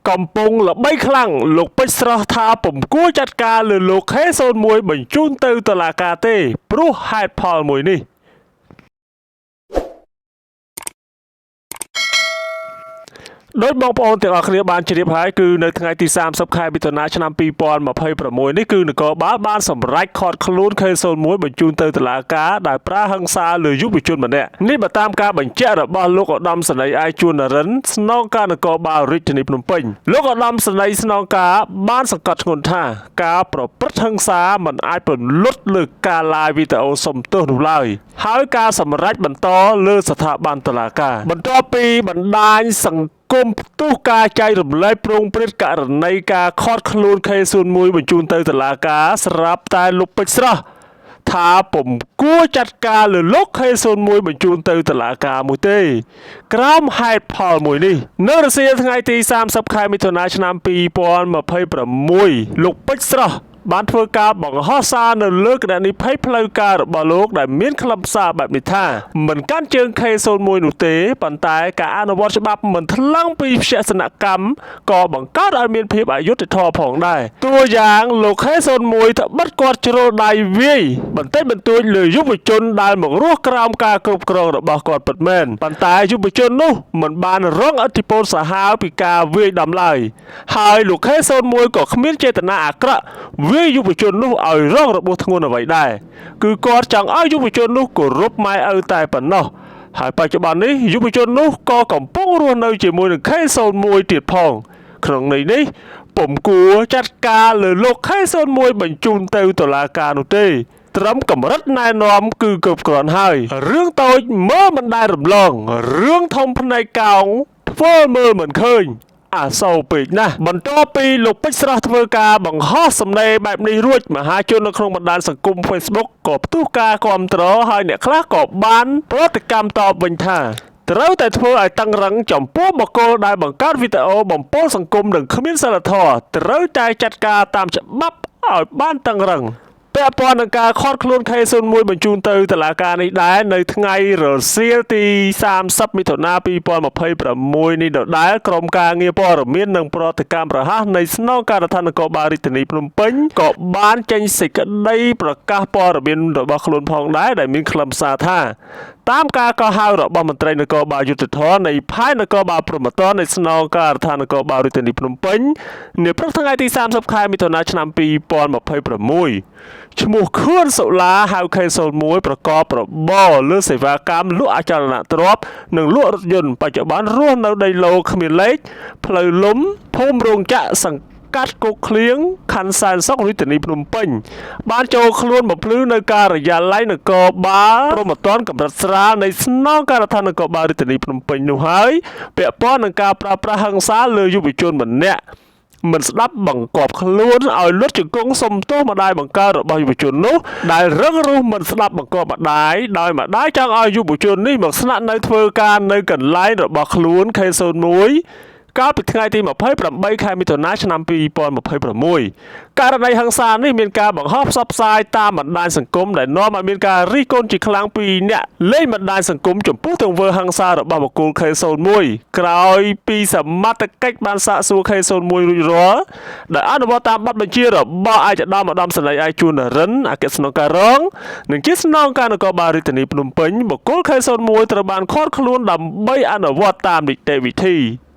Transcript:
កំពុងល្បីខ្លាំងលោកពេជ្រស្រស់ថាពុំគួរចាត់ការលើលោក K01 បញ្ជូនទៅតុលាការទេព្រោះហេតុផលមួយនេះ ដោយបងប្អូនទាំងអស់គ្នាបានជ្រាបហើយគឺនៅថ្ងៃទី30ខែមិថុនាឆ្នាំ2026នេះគឺនគរបាលបានសម្រេចឃាត់ខ្លួន K01 បញ្ជូនទៅតុលាការដោយប្រើហិង្សាលើយុវជនម្នាក់នេះបើតាមការបញ្ជាក់របស់លោកឧត្តមសេនីយ៍ឯកជួននរិនស្នងការនគរបាលរាជធានីភ្នំពេញលោកឧត្តមសេនីយ៍ស្នងការបានសង្កត់ធ្ងន់ថាការប្រព្រឹត្តហិង្សាមិនអាចពន្លត់លើការឡាយវីដេអូសុំទោសនោះឡើយហើយការសម្រេចបន្តលើស្ថាប័នតុលាការបន្ទាប់ពីបណ្ដាញសង្គមផ្ទុះការចែករំលែកប្រងព្រាតករណីការឃាត់ខ្លួន K01 បញ្ជូនទៅតុលាការស្រាប់តែលោកពេជ្រស្រស់ថាពុំគួរចាត់ការលើលោក K01 បញ្ជូនទៅតុលាការមួយទេ ក្រោមហេតុផលមួយនេះនៅរសៀលថ្ងៃទី30ខែមិថុនាឆ្នាំ2026លោកពេជ្រស្រស់បានធ្វើការបង្ហោះសារនៅលើគណនីផេកផ្លូវការរបស់លោកដែលមានខ្លឹមសារបែបនេះថាមិនកាន់ជើង K01 នោះទេប៉ុន្តែការអនុវត្តច្បាប់មិនថ្លឹងពីព្យសនកម្មក៏បង្កើតឲ្យមានភាពអយុត្តិធម៌ផងដែរតួយ៉ាងលោក K01 ត្បិតគាត់ជ្រុលដៃវាយបន្តិចបន្តួចលើយុវជនដែលមករស់ក្រោមការគ្រប់គ្រងរបស់គាត់ពិតមែនប៉ុន្តែយុវជននោះមិនបានរងឥទ្ធិពលសាហាវពីការវាយដំឡើយហើយលោក K01 ក៏គ្មានចេតនាអាក្រក់វាយយុវជននោះឲ្យរងរបួសធ្ងន់អ្វីដែរគឺគាត់ចង់ឲ្យយុវជននោះគោរពម៉ែឪតែប៉ុណ្ណោះហើយបច្ចុប្បន្ននេះយុវជននោះក៏កំពុងរស់នៅជាមួយនឹង K01 ទៀតផងក្នុងន័យនេះពុំគួរចាត់ការលើលោក K01 បញ្ជូនទៅតុលាការនោះទេត្រឹមកម្រិតណែនាំគឺគ្រប់គ្រាន់ហើយរឿងតូចមើលមិនដែលរំលងរឿងធំភ្នែកកោងធ្វើមើលមិនឃើញអាសូរពេកណាស់បន្ទាប់ពីលោកពេជ្រស្រស់ធ្វើការបង្ហោះសម្លេងបែបនេះរួចមហាជននៅក្នុងបណ្ដាញសង្គម Facebook ក៏ផ្ទុះការគាំទ្រហើយអ្នកខ្លះក៏បានប្រតិកម្មតបវិញថាត្រូវតែធ្វើឲ្យតឹងរឹងចំពោះបុគ្គលដែលបង្កើតវីដេអូបំពុលសង្គមនិងគ្មានសិលធម៌ត្រូវតែចាត់ការតាមច្បាប់ឲ្យបានតឹងរឹងពាក់ព័ន្ធនឹងការឃាត់ខ្លួន K01 បញ្ជូនទៅតុលាការនេះដែរនៅថ្ងៃរសៀលទី30មិថុនា2026នេះដដែលក្រុមការងារព័ត៌មាននិងប្រតិកម្មរហ័សនៃស្នងការដ្ឋាននគរបាលរាជធានីភ្នំពេញក៏បានចេញសេចក្តីប្រកាសព័ត៌មានរបស់ខ្លួនផងដែរដែលមានខ្លឹមសារថាតាមការកោះហៅរបស់មន្ត្រីនគរបាលយុត្តិធម៌នៃផែននគរបាលព្រហ្មទណ្ឌនៃស្នងការដ្ឋាននគរបាលរាជធានីភ្នំពេញនាព្រឹកថ្ងៃទី30ខែមិថុនាឆ្នាំ2026ឈ្មោះខឿនសុឡាហៅ K01 ប្រកបរបរលើសេវាកម្មលក់អចលនទ្រព្យនិងលក់រថយន្តបច្ចុប្បន្នរស់នៅដីឡូគ្មានលេខផ្លូវលំភូមិរោងចក្រសង្កាត់គោកឃ្លៀងខណ្ឌសែនសុខរាជធានីភ្នំពេញបានចូលខ្លួនបំភ្លឺនៅការិយាល័យនគរបាលព្រហ្មទណ្ឌកម្រិតស្រាលនៃស្នងការដ្ឋាននគរបាលរាជធានីភ្នំពេញនោះហើយពាក់ព័ន្ធនឹងការប្រើប្រាស់ហិង្សាលើយុវជនម្នាក់មិនស្ដាប់បង្គាប់ខ្លួនឲ្យលុតជង្គង់សុំទោសម្ដាយបង្កើតរបស់យុវជននោះដែលរឹងរូសមិនស្ដាប់បង្គាប់ម្ដាយដោយម្ដាយចង់ឲ្យយុវជននេះមកស្នាក់នៅធ្វើការនៅកន្លែងរបស់ខ្លួន K01 កាលពីថ្ងៃទី28ខែមិថុនាឆ្នាំ2026ករណីហិង្សានេះមានការបង្ហោះផ្សព្វផ្សាយតាមបណ្ដាញសង្គមដែលនាំឲ្យមានការរិះគន់ជាខ្លាំងពីអ្នកលេងបណ្ដាញសង្គមចំពោះទង្វើហិង្សារបស់បុគ្គល K01 ក្រោយពីសមត្ថកិច្ចបានសាកសួរ K01 រួចរាល់ដោយអនុវត្តតាមបទបញ្ជារបស់ឯកឧត្តមឧត្តមសេនីយ៍ឯកជួននរិនអគ្គស្នងការរងនិងជាស្នងការនគរបាលរាជធានីភ្នំពេញបុគ្គល K01 ត្រូវបានឃាត់ខ្លួនដើម្បីអនុវត្តតាមនីតិវិធី។